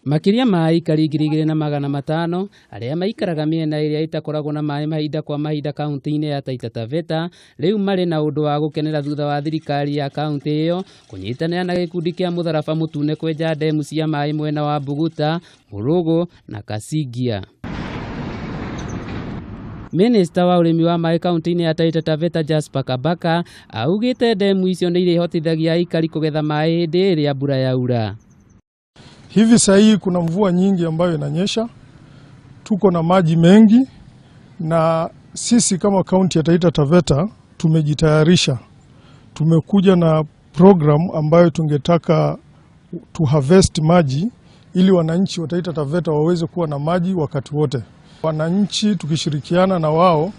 Makĩria ma aikari 2,500 arĩa maikaraga mĩena ĩrĩa ĩtakoragwo na maĩ mahinda kwa mahinda kaunti-inĩ ya Taita Taveta rĩu marĩ na ũndũ wa gũkenera thutha wa thirikari ya kaunti ĩyo kũnyitanĩra na gĩkundi kĩa Mũtharaba Mũtune kwenja ndemu cia maĩ mwena wa Buguta, Mũrũgũ na Kasingia. Minista wa ũrĩmi wa maĩ kaunti-inĩ ya Taita Taveta Jasper Kabaka augĩte ndemu icio nĩ irĩhotithagia aikari kũgetha maĩ hĩndĩ ĩrĩa mbura yaura. Hivi sasa hii kuna mvua nyingi ambayo inanyesha, tuko na maji mengi, na sisi kama kaunti ya Taita Taveta tumejitayarisha. Tumekuja na program ambayo tungetaka tu harvest maji ili wananchi wa Taita Taveta waweze kuwa na maji wakati wote. Wananchi tukishirikiana na wao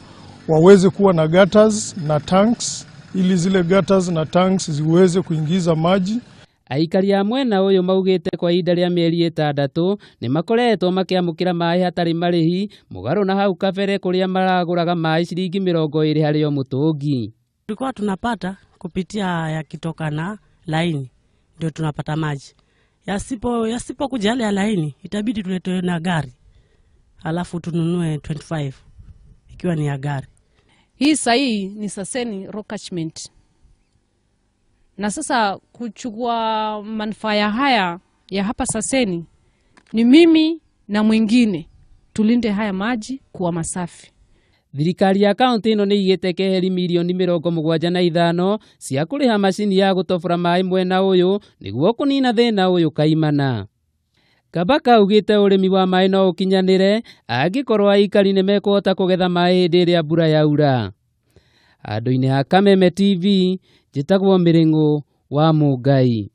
waweze kuwa na gutters na tanks ili zile gutters na tanks ziweze kuingiza maji. Aikari a mwena ũyũ maugĩte kwa ihinda rĩa mĩeri 6 nĩ makoretwo makĩamũkĩra maĩ hatarĩ marĩhi mũgarũ na hau kabere kũrĩa maragũraga maĩ ciringi 20 harĩ o mũtũngi. Tulikuwa tunapata kupitia yakitoka na laini ndio tunapata maji. Yasipo kuja yale ya laini itabidi tuletwe na gari. Alafu tununue 25 ikiwa ni ya gari. Hii sahi ni Saseni Rock Catchment. Na sasa kuchukua manufaa haya ya hapa Saseni ni mimi na mwingine tulinde haya maji kuwa masafi. Thirikari ya kaunti ĩno nĩ igĩte keheri mirioni 75 cia kũrĩha macini ya gũtobora maĩ mwena ũyũ nĩguo kũnina thĩna ũyũ kaimana. Kabaka augĩte ũrĩmi wa maĩ no ũkinyanĩre angĩkorwo aikari nĩ mekũhota kũgetha maĩ hĩndĩ ĩrĩa mbura yaura. Handũ-inĩ ha Kameme TV, njĩtagwo Mĩrĩng'ũ wa Mũngai.